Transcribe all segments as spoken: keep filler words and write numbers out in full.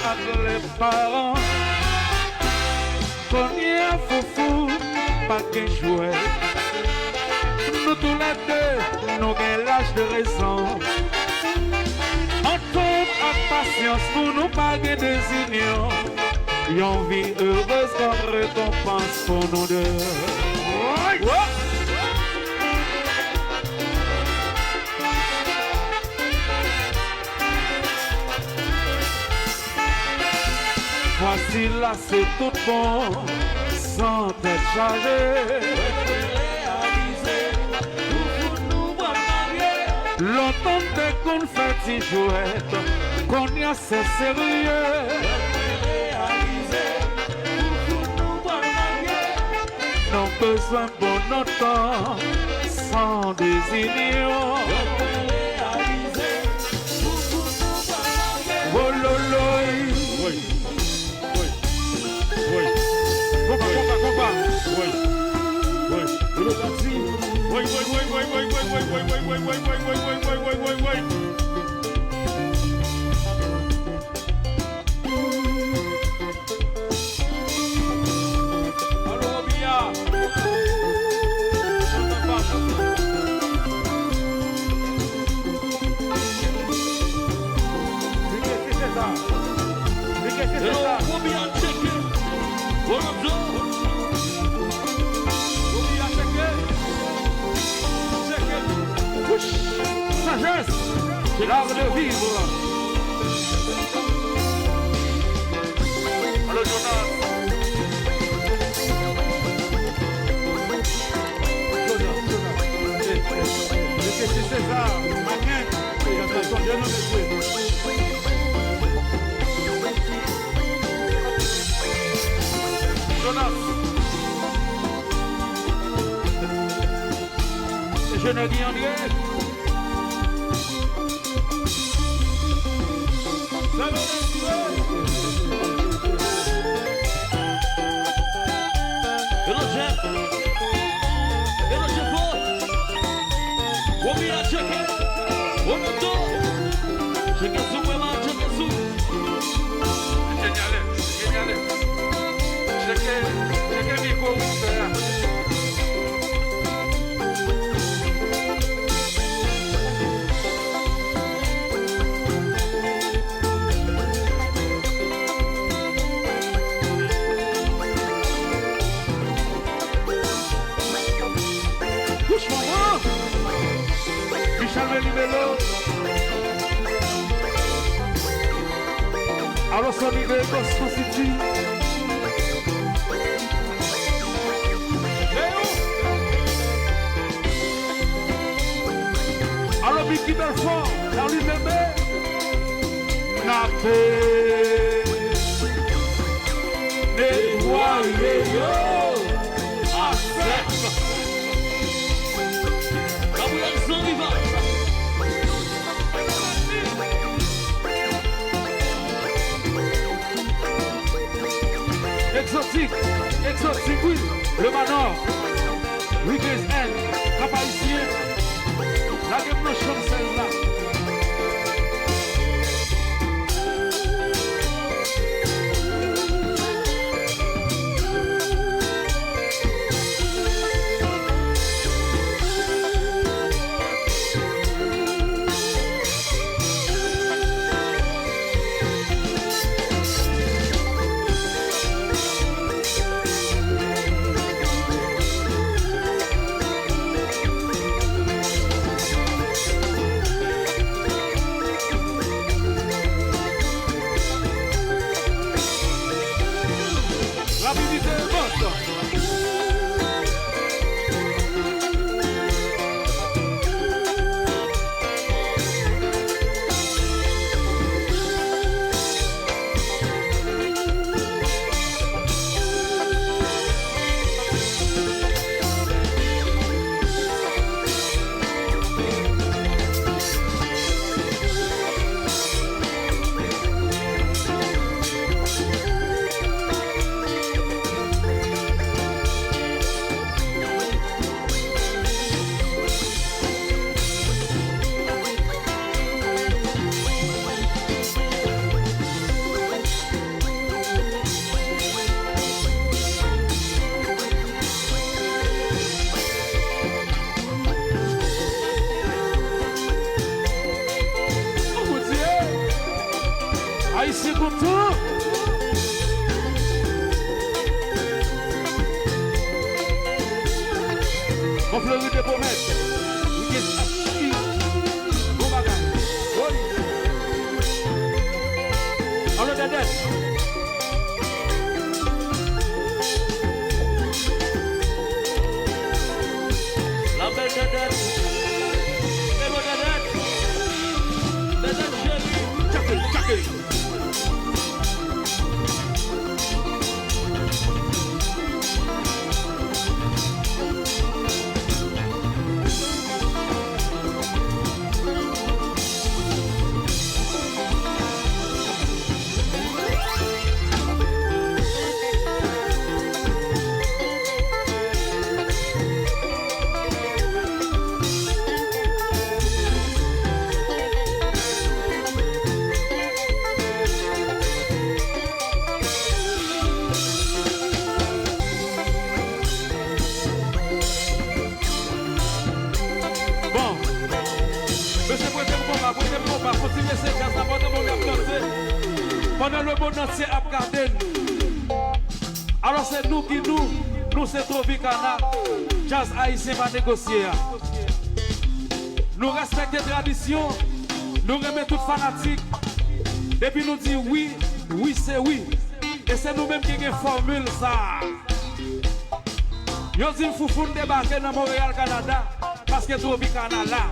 Ak lè paran, kounye a Foufou pa gen jwèt. Nou toulède, nou gen laj de rezon. Antant ak pasyans pou nou pa gen dezinyon. Yon vi erez kòm rekonpans pou nou de. Woy! Wo! Fwa sila se tout bon, san tèt chaje. Reyalize, Foufou nou pral marye. Lontan m te konn fè ti jwèt, kounye a se serye. Reyalize, Foufou nou pral marye. Nou bezwen bon lontan, san dezinyon. Reyalize, Foufou nou pral marye. Wololoy. Woy. Woy. Woy. Konpa, konpa, konpa. Woy. Woy. Woy. Woy, woy, woy. Alo, Robiya. Chante pa. Miguel, se sa? Miguel, se sa? Robiya, tcheke. Rolando. Robiya, tcheke. Tcheke. Wouch. Sagesse. L'art de vivre. Alo, Jonas. Jonas, Jonas. Mesye, se César, Maten. Mesye, attention, bien, mesye. Jonas. Se Jenè Guy André. Hello, Jeff. Hello, Jeffo. Womi a tcheke. Womi to. Tcheke sou mwen, man, tcheke sou. Tcheke, tcheke mikwo, wi, frè a. Wouch manman! Michel Melibelo. Alo Sony de Boston City. Alo Mickey Belfort, Charlie Bébé. N ape netwaye yo a sèk. Gabriel Jean Viva. Egzotik, egzotik, wi. Le Manor, Riquez N, Cap Haïtien. Lage m nan chanm sèz la. Kontan. Bon, Floride pwomèt. Li gen bon bagay. Woy. Anlo dèdèt. La bèl dèdèt. Bèl dèdèt. Dèdèt cheri. Tchake, tchake. Bon, mesye, prete m konpa, prete m konpa, kontinye se djaz la pandan moun ap danse, pandan lemonn antye ap gade n. Alò, se nou ki nou, nou se Tropicana, djaz ayisyen pa negosye a. Nou respekte tradisyon, nou renmen tout fanatik. Depi nou di wi, wi se wi. E se nou menm ki gen fòmil sa a. Yo di m Foufoun debake nan Monreyal, Kanada, paske Tropicana la.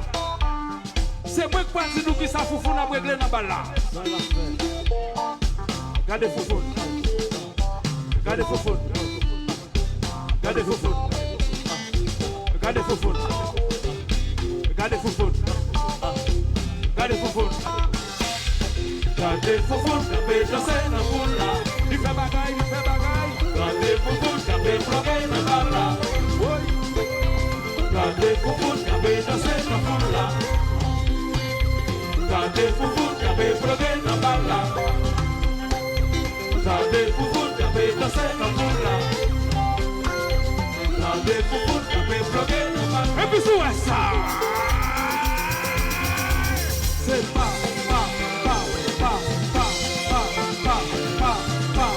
Se mwen k pral di nou kisa Foufoun ap regle nan bal la. Gade Foufoun. Gade Foufoun. Gade Foufoun. Gade Foufoun. Gade Foufoun. Gade Foufoun. Gade Foufoun k ap danse nan foul la. Li fè bagay, li fè bagay. Gade Foufoun k ap ploke nan bal la. Woy. Gade Foufoun k ap danse nan foul la. Gade Foufoun k ap ploke nan bal la. Gade Foufoun k ap danse nan foul la. Gade Foufoun k ap ploke nan bal la. Epi si w wè sa. Se pa, pa, pa, pa, pa, pa, pa, pa, pa, pa,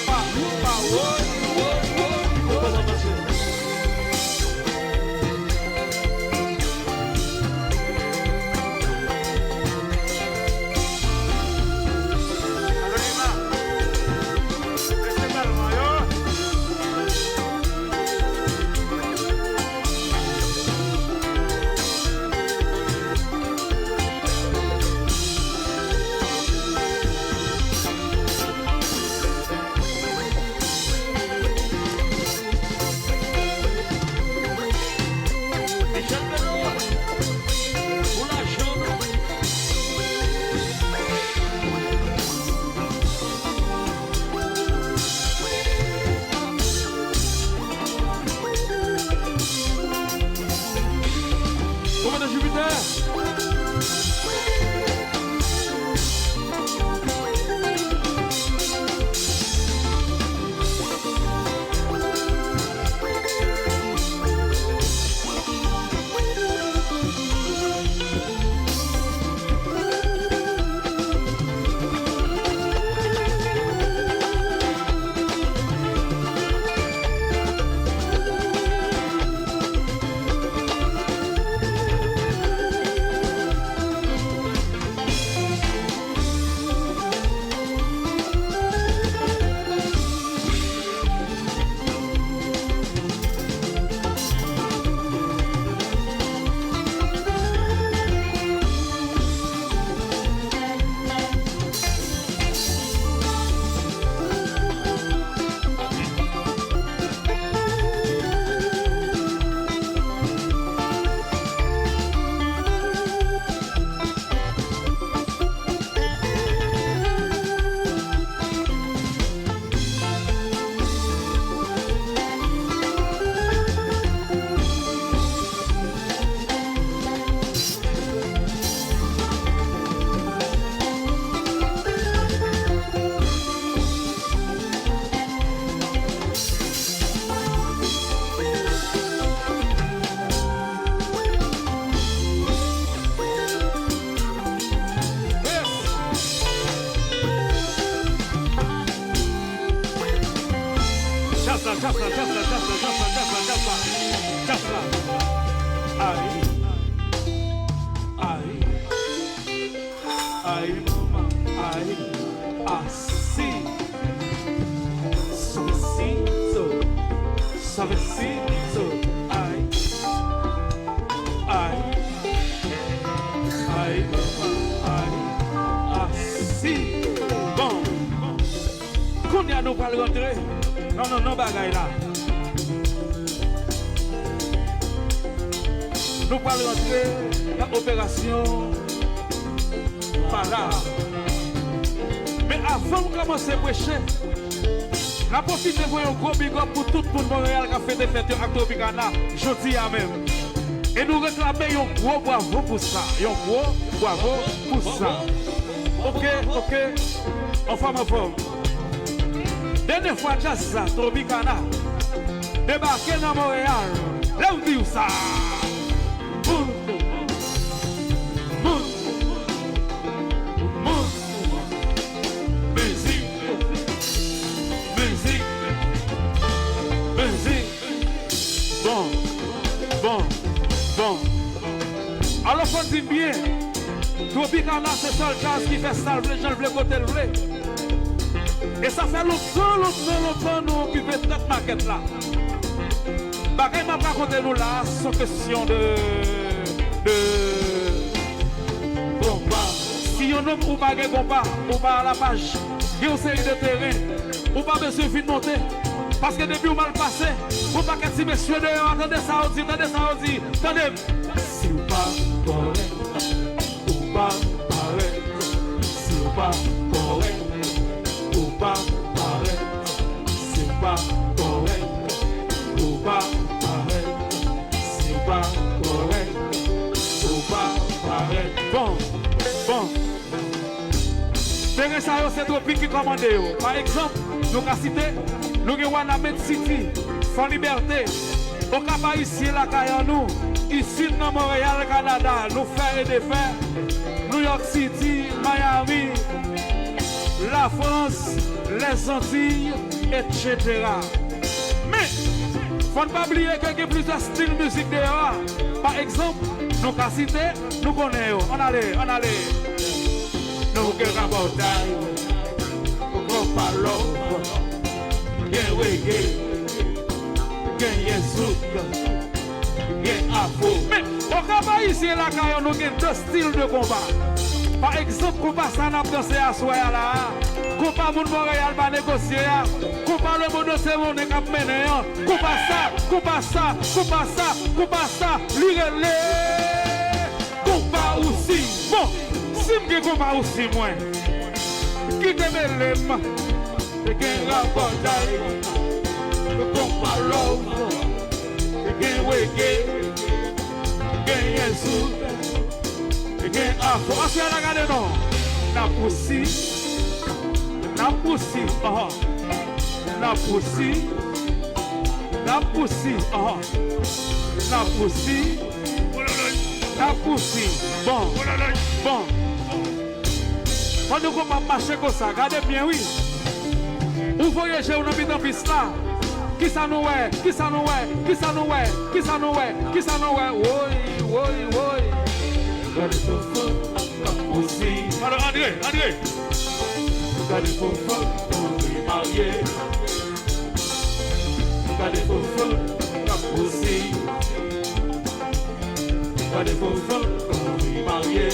pa, pa, woy, woy, woy, woy. Kòmandan Jupiter. Djaz la, djaz la, djaz la, djaz la, djaz la, djaz la, djaz la. Ay, ay, ay, manman, ay, asi. Suavecito, suavecito, ay, ay, ay, manman, ay, asi. Bon. Kounye a nou pral rantre nan, nan, nan bagay la. Nou pral rantre nan operasyon Para. Men avan m kòmanse preche, n a pwofite voye yon gwo big up pou tout moun Monreyal k ap fete fèt yo ak Tropicana jodi a menm. E nou reklame yon gwo bwavo pou sa. Yon gwo bwavo pou sa. Oke, oke. Anfòm, anfòm. Dènye fwa djaz sa, Tropicana, debake nan Monreyal. Lè m di w sa. Moun, moun, moun, mizik, mizik, mizik. Bon, bon, bon. Alò, fò di m byen, Tropicana se sèl djaz ki fè sa l vle, jan l vle, kote l vle. E sa fè lontan, lontan, lontan nou okipe tèt makèt la. Bagay m ap rakonte nou la a, se yon kesyon de, de konpa. Si yon nonm ou pa gen konpa, ou pa alapaj, gen yon seri de teren, ou pa bezwen vin monte. Paske depi w mal pase, gon pakèt ti mesye deyò a, tande sa yo di, tande sa yo di, tande m. Si w pa kòrèk, ou pa parèt. Si w pa kòrèk, ou pa parèt. Si w pa kòrèk, ou pa parèt. Si w pa kòrèk, ou pa parèt. Bon, bon. Teren sa yo se Tropik ki kòmande yo. Pa egzanp, nou ka site, nou gen Wanament City, Fò Libète, Okap Ayisyen lakay an nou, isit nan Monreyal, Kanada, nou fè e defè, New York City, Miami, Lafrans, Lèzantiy, etsetera. Men, fò n pa bliye ke gen plizyè estil mizik deyò a. Pa egzanp, nou ka site, nou konnen yo. Ann ale, ann ale. Nou gen rabòday, konpa love, gen reggae, genyen zouk, gen afro. Men, Okap Ayisyen lakay an nou gen de estil de konpa. Pa egzanp, konpa sa n ap danse aswè a la a, konpa moun Monreyal pa negosye a, konpa le monde entier k ap mennen an, konpa sa, konpa sa, konpa sa, konpa sa, li rele konpa osi. Bon, si m gen konpa osi mwen, kite mele m. Te gen rabòday, konpa love, te gen reggae, genyen zouk, te gen afro. Aswè a la gade non. N ap pousi, n ap pousi, aha. N ap pousi, n ap pousi, aha. N ap pousi, n ap pousi. Bon, bon. Pandan konpa ap mache konsa, gade byen wi. Ou voye je w nan mitan pis la. Kisa nou wè? Kisa nou wè? Kisa nou wè? Kisa nou wè? Kisa nou wè? Woy, woy, woy. Gade fanfan k ap pousi. Alò, Andre, Andre. Gade fanfan k anvi marye. Gade fanfan k ap pousi. Gade fanfan k anvi marye.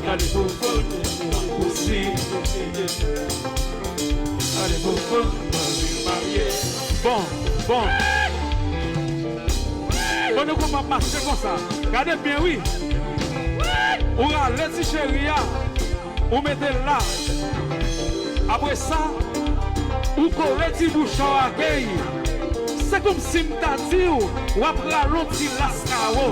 Gade fanfan k ap pousi. Gade fanfan k anvi marye. Bon, bon. Pandan konpa ap mache konsa, gade byen wi. Ou rale ti cheri a. Ou mete l la. Apre sa, ou kole ti bouchon ak li. Se kòmsi m ta di w, w ap rale yon ti laskawo.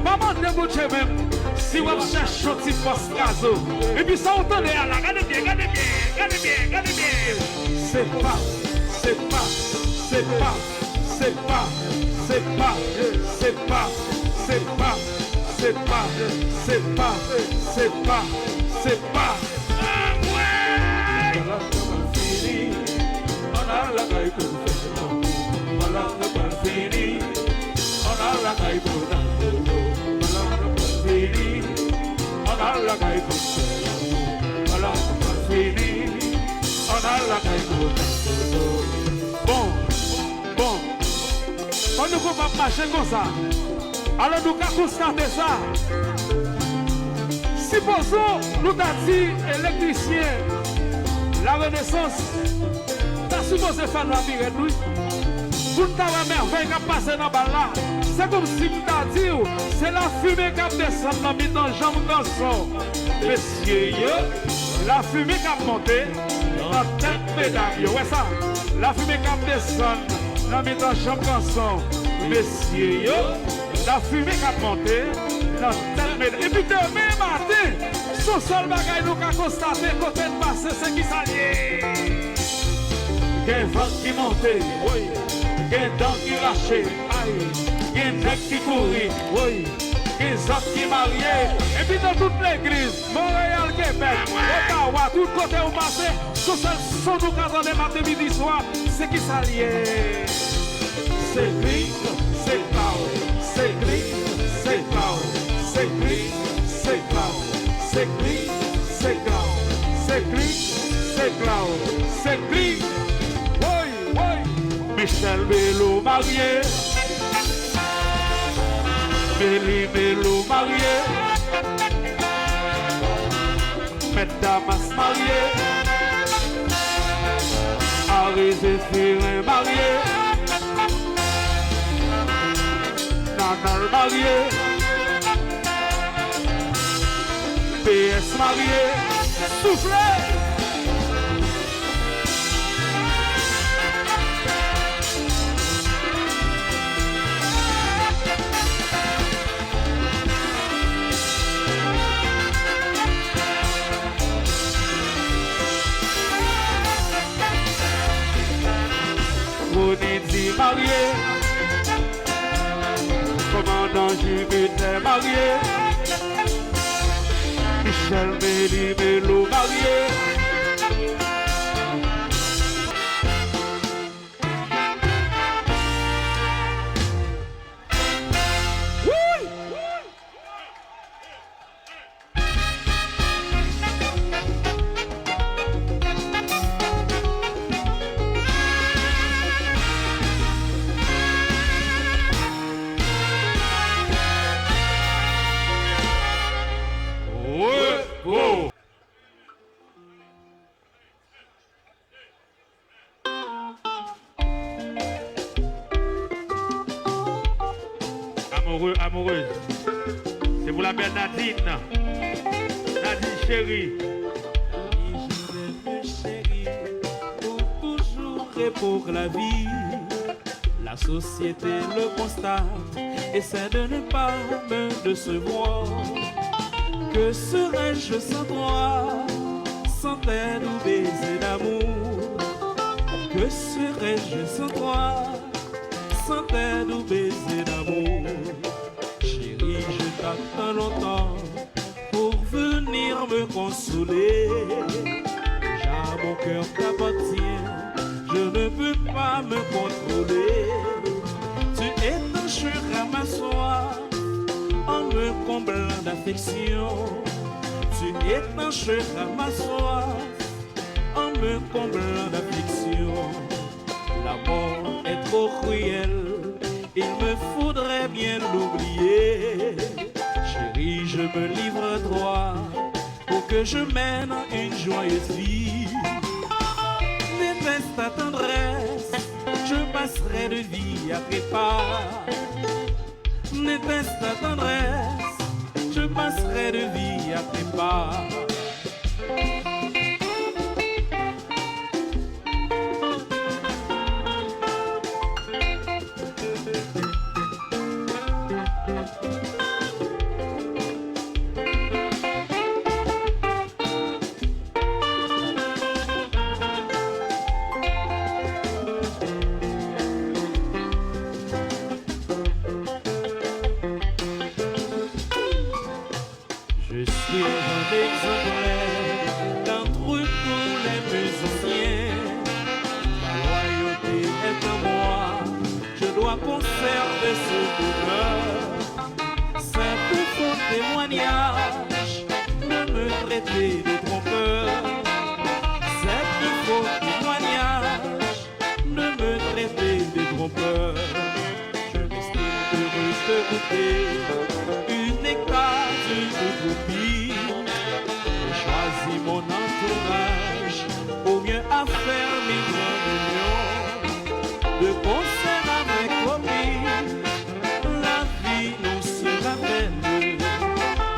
Pa mande Bondye menm si w ap chèche yon ti pòs kazo. Epi sa w tande a la, gade byen, gade byen, gade byen, gade byen. Se pa, se pa, se pa. Se pa, se pa, se pa, se pa, se pa, se pa, se pa, se pa. Anmwey! Bagay la fini. Kay pou fè lanmou, vwala nou pral fini. Ann al lakay pou n al dodo, vwala nou pral fini. Ann al lakay pou fè lanmou, vwala nou pral fini. Ann al lakay pou n al dodo. Bon, bon. Fò nou konn ap mache konsa. Alò nou ka konstate sa. Sipozon nou ta di elektrisyen Larenesans ta sipoze fè n labirèt, wi. Pou n ta wè mèvèy k ap pase nan bal la. Se kòmsi m ta di w, se lafimen k ap desann nan mitan janm kanson. Mesye yo, lafimen k ap monte nan tèt medam yo. Wè sa? Lafimen k ap desann nan mitan janm kanson. Mesye yo, lafimen k ap monte nan tèt medam. Epi demen maten, se yon sèl bagay nou ka konstate kote n pase, se kisa l ye? Gen vant ki monte, woy. Gen dan ki rache, ay. Gen nèg ki kouri, woy. Gen zòt ki marye. Epi nan tout legliz, Monreyal, Kebèk, Otawa, tout kote ou pase, se sèl son nou ka tande maten, midi, swa, se kisa l ye? Se krik, se klaw, se krik, se klaw, se krik, se klaw, se krik, se klaw, se krik, se klaw, se krik. Woy, woy. Michel Belo marye. Meli Melo marye. Mèt Damas marye. Ari Zefiren marye. Nanal marye. P S marye. Soufle! Ronidi marye. Kòmandan Jupiter marye. Michel Meli Melo marye. Repo. Amoureux, amoureuse. C'est pour la belle Nadine. Nadine chérie. Oui, je t'aime, chérie, pour toujours et pour la vie. La société le constate, essaie de ne pas me décevoir. Que serais-je sans toi, sans tes doux baisers d'amour? Que serais-je sans toi, sans tes doux baisers d'amour? Chérie, je t'attends longtemps pour venir me consoler. Déjà mon cœur t'appartient, je ne peux pas me contrôler. Tu étancheras ma soif en me comblant d'affection. Tu étancheras ma soif en me comblant d'affection. La mort est trop cruelle, il me faudrait bien l'oublier. Chérie, je me livre à toi pour que je mène une joyeuse vie. N'était-ce ta tendresse, je passerais de vie à tes pas. N'était-ce ta tendresse, je passerais de vie à tes pas. Je suis un exemple Écoutez, une écart, une utopie. Choisis mon entourage pour mieux affermir mon union. De concert avec Roby, la vie nous sera belle.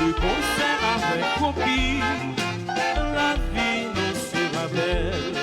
De concert avec Roby, la vie nous sera belle.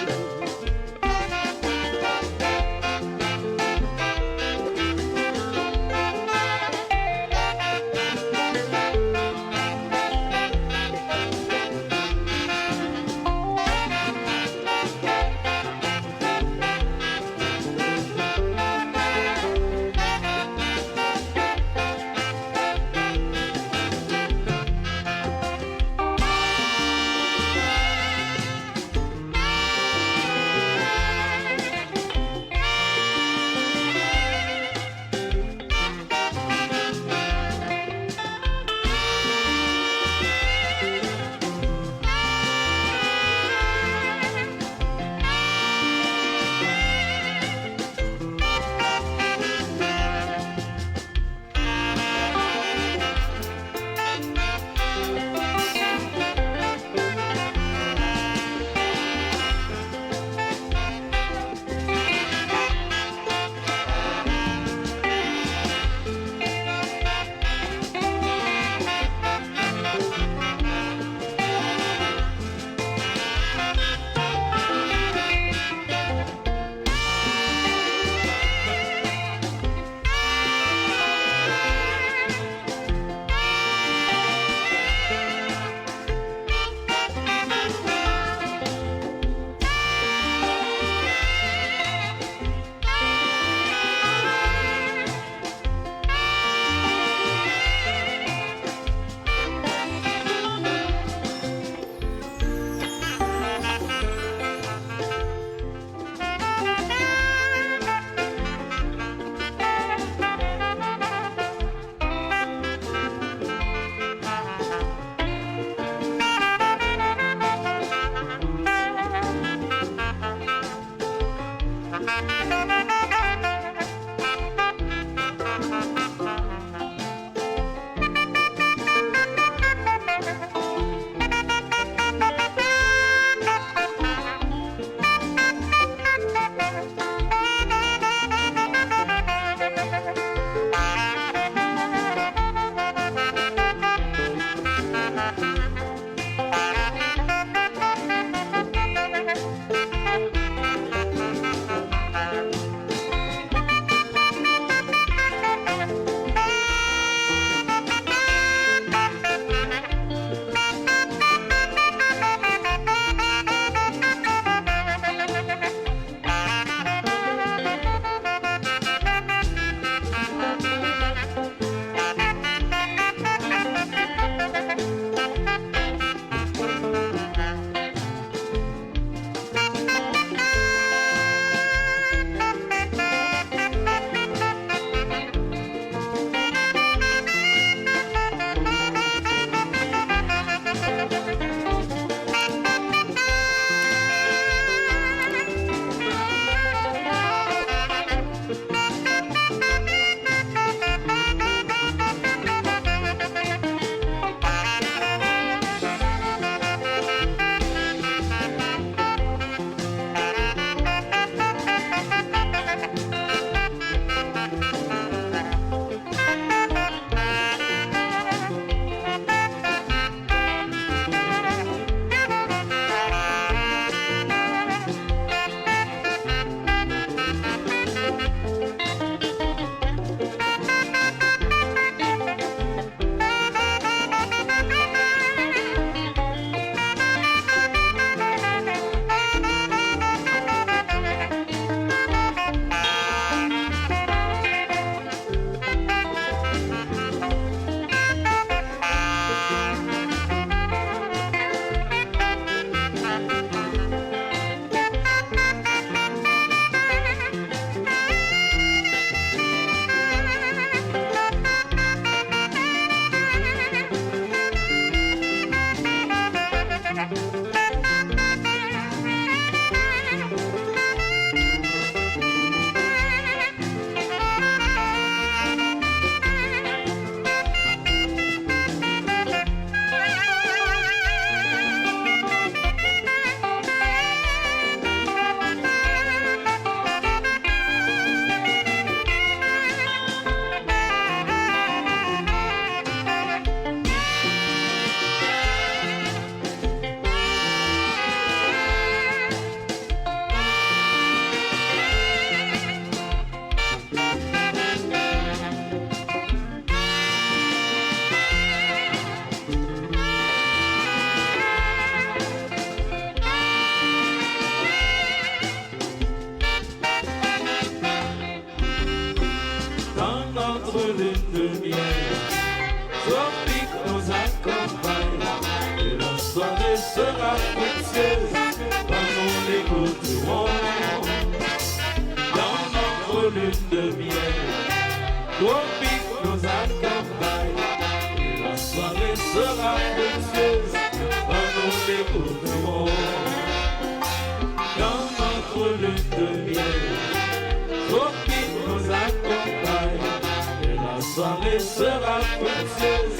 Sera princesse,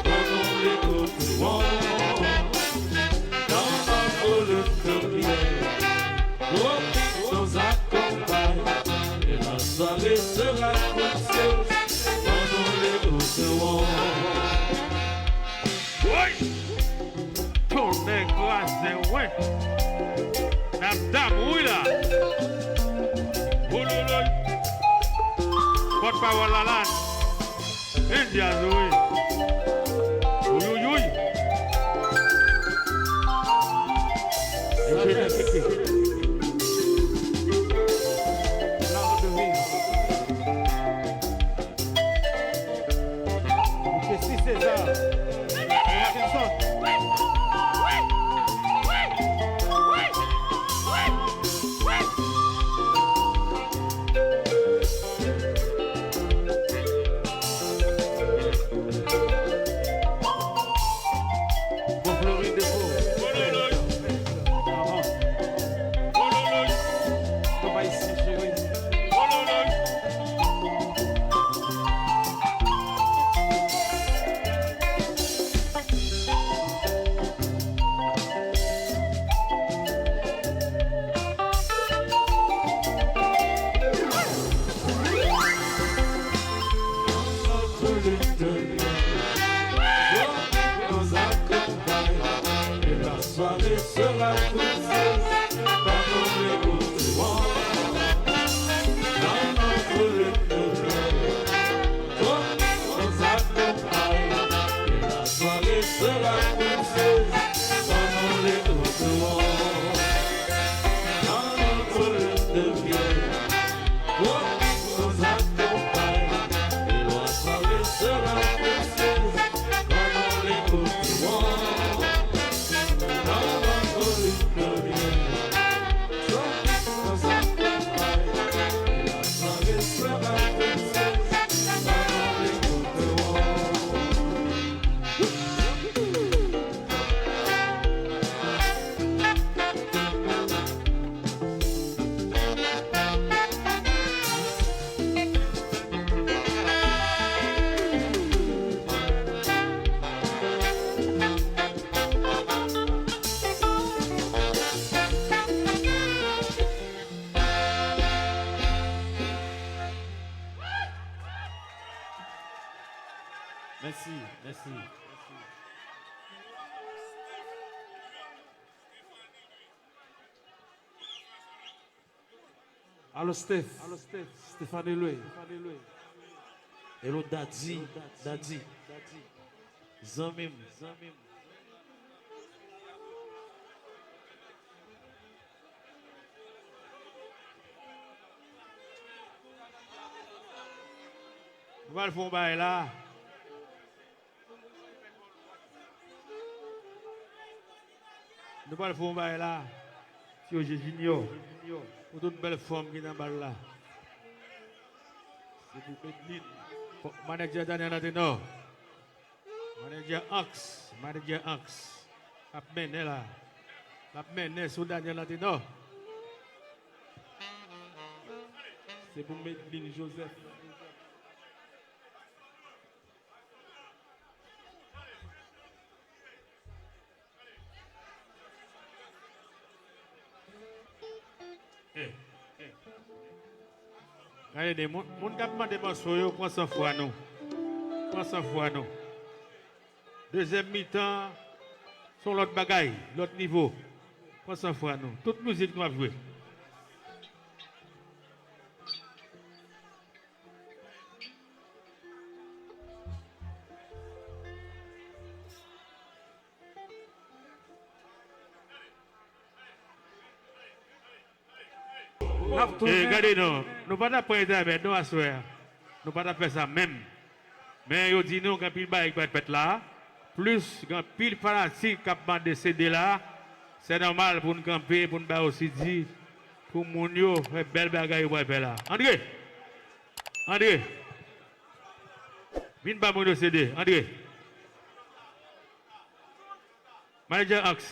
quand nous l'écouterons dans notre lune de miel. Trop nous accompagne et la soirée sera princesse, quand nous l'écouterons. Woy! Tonnè kraze wen! N ap dam wi la! Woulouloul! Pòtpawòl Lalàn! Byen djaz wi! Wouyouyouyou! Jessie César, Robinson. Bon, Floride Depot. Ahan. Kòb Ayisyen cheri. Soirée sera princesse, quand on l'écoutera dans notre lune de miel. Trop nous accompagne, et la soirée sera princesse, quand on l'écoutera dans notre lune de miel. Trop nous accompagne, et la soirée sera princesse, quand on l'écoutera. Mèsi, mèsi. Alo Steph, Stéphane Louis. Hello Daddy, Daddy. Zanmi m. Nou pral fè yon bagay la. Nou pral fè yon bagay la. Ti Roger Junior. Pou tout bèl fanm ki nan bal la. Se pou Medline. Fò manadjè Daniel Antenor. Manadjè Anx. Manadjè Anx. L ap mennen la. L ap mennen sou Daniel Antenor. Se pou Medline Joseph. Gade de moun, moun k ap mande mòso yo, pran san fwa nou. Pran san fwa nou. Dezyèm mitan, se yon lòt bagay, lòt nivo. Pran san fwa nou. Tout mizik nou ap jwe. N ap tounen. E gade non, nou pa t ap pran entèmèd non aswè a. Nou pa t ap fè sa menm. Men yo di nou gen anpil bagay ki pral fèt la. Plis gen anpil fanatik k ap mande C D la. Se nòmal pou n kanpe, pou n ba yo C D, pou moun yo fè bèl bagay yo pral fè la. Andre! Andre! Vin ba moun yo C D, Andre! Manadjè Axe.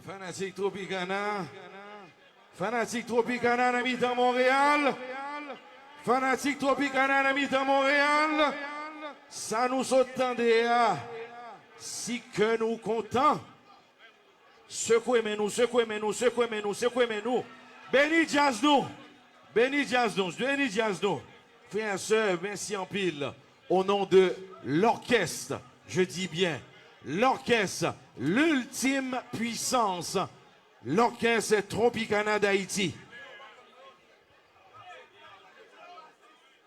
Fanatik Tropicana, Fanatik Tropicana nan mitan Monreyal. Fanatik Tropicana nan mitan Monreyal. Sa nou sot tande a, si kè nou kontan, sekwe men nou, sekwe men nou, sekwe men nou, sekwe men nou. Beni djaz nou. Beni djaz nou, beni djaz nou. Frè, sè, mèsi anpil. Au nom de l'orchestre, je dis bien, l'orchestre L'Ultime Puissance, l'orchestre Tropicana d'Haïti.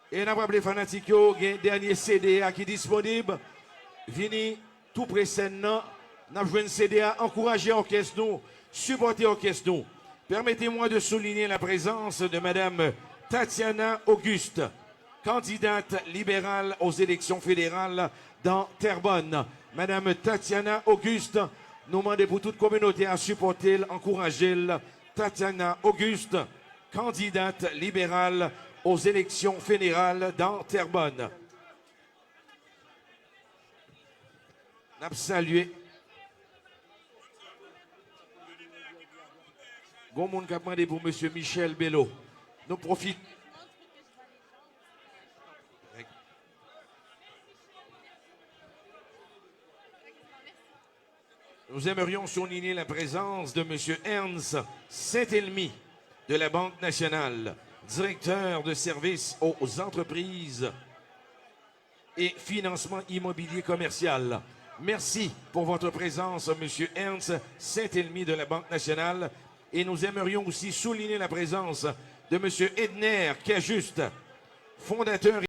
E n ap raple fanatik yo, gen dènye C D a ki disponib. Vini tou pre sèn nan, n ap jwenn C D a. Ankouraje òkès nou, sipòte òkès nou. Permettez-moi de souligner la présence de Madame Tatiana Auguste, candidate libérale aux élections fédérales dans Terrebonne. Madame Tatiana Auguste, nou mande pou tout kominote a sipòte l, ankouraje l. Tatiana Auguste, candidate libérale aux élections fédérales dans Terrebonne. N ap salye. Gon moun k ap mande pou Mesye Michel Bello. Nou pwofit. Nous aimerions souligner la présence de Monsieur Ernst Saint-Elmy de la Banque Nationale, directeur de service aux entreprises et financement immobilier commercial. Merci pour votre présence, Monsieur Ernst Saint-Elmy de la Banque Nationale. Et nous aimerions aussi souligner la présence de Monsieur Edner Kerjuste, fondateur